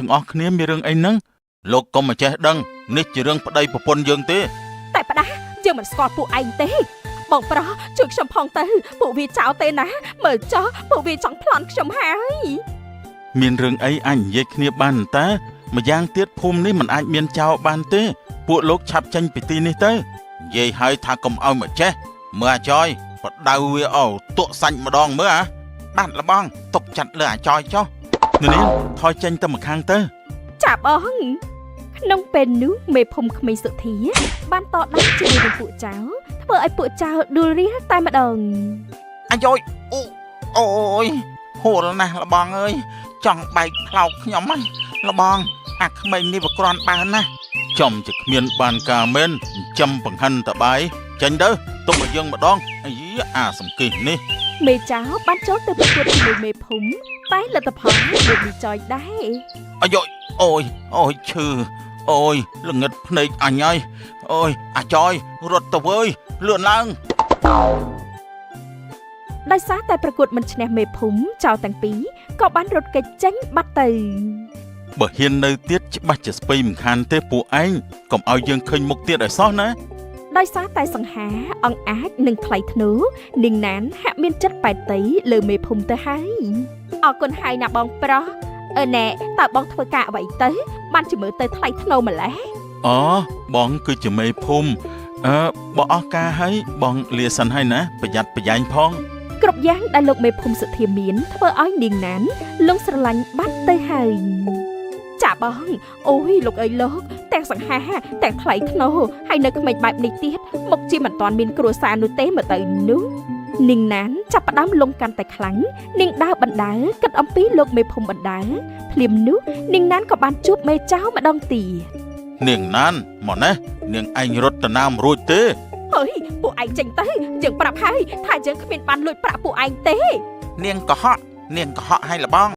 ទាំងអស់គ្នាមានរឿងអីហ្នឹងលោកកុំមកចេះដឹងនេះជារឿងប្តីប្រពន្ធយើងទេ តែផ្ដាស់យើងមិនស្គាល់ពួកឯងទេបងប្រុសជួយខ្ញុំផងទៅពួកវាចោលទេណាមើលចុះពួកវាចង់ប្លន់ខ្ញុំហើយ មានរឿងអីអាចនិយាយគ្នាបានតើម្យ៉ាងទៀតភូមិនេះមិនអាចមានចោលបានទេ ពួកលោកឆាប់ចេញពីទីនេះទៅនិយាយហើយថាកុំឲ្យមកចេះមើលអាចយបដៅវាអោទក់សាច់ម្ដងមើលអាបាទលបងຕົកចាត់លើអាចយចុះនាងថយចេញទៅម្ខាងទៅ ចាបងក្នុងពេលនោះមេភូមិក្មេងសុធា បានតដៃជាមួយនឹងពួកចៅធ្វើឲ្យពួកចៅដួលរៀលតែម្ដង អាយយអូអូយហួលណាស់លបងអើយចង់បែកផ្លោកខ្ញុំហ្នឹងលបង អាក្មេងនេះវាក្រាន់បើណាស់ចំជាគ្មានបានការមែនចិញ្ចឹមបង្ហិនតបាយចេញទៅទុកឲ្យយើងម្ដងអីអាសំគិះនេះ មេចៅបានចូលទៅប្រកួតជាមួយមេភូមិតែលទ្ធផលដូចនេះចយដែរ អាយយអូយអូយឈឺអូយល្ងិតភ្នែកអញហើយអូយអាចយរត់ទៅវើយលឿនឡើង ដោយសារតែប្រកួតមិនឈ្នះមេភូមិចៅទាំងពីរក៏បានរត់គេចចេញបាត់ទៅ បើហ៊ាននៅទៀតច្បាស់ជាស្ពៃមិនខានទេពួកឯងកុំឲ្យយើងឃើញមុខទៀតឲ្យសោះណា ដោយសារតែសង្ហាអង្គអាចនិងថ្លៃធ្នូនាងណានហាក់មានចិត្តប៉ែតតីលើមេភូមិទៅហើយអរគុណហើយណាបងប្រុសអឺណែតើបងធ្វើការអ្វីទៅ បានជាមើលទៅថ្លៃធ្នូម្ល៉េះ អូបងគឺជាមេភូមិអឺបើអស់ការហើយបងលាសិនហើយណាប្រយ័ត្នប្រយែងផង គ្រប់យ៉ាងដែលលោកមេភូមិសុធាមានធ្វើឲ្យនាងណានលងស្រឡាញ់បាត់ទៅហើយចាបងអូយលោកអើយលោកទាំងសង្ហាទាំងថ្លៃធ្នូហើយនៅក្មេងបែបនេះទៀតមុខជាមិនទាន់មានគ្រួសារនោះទេមើលទៅនោះនាងណានចាប់ផ្ដើមលងកាន់តែខ្លាំងនាងដើរបណ្ដើរគិតអំពីលោកមេភូមិបណ្ដើរភ្លាមនោះនាងណានក៏បានជួបមេចៅម្ដងទៀត នាងណានមកណានាងឯងរត់ទៅណាមិនរួចទេ ហើយពួកឯងចេញទៅយើងប្រាប់ហើយថាយើងគ្មានបានលួចប្រាក់ពួកឯងទេ នាងកុហកនាងកុហកឲ្យលបង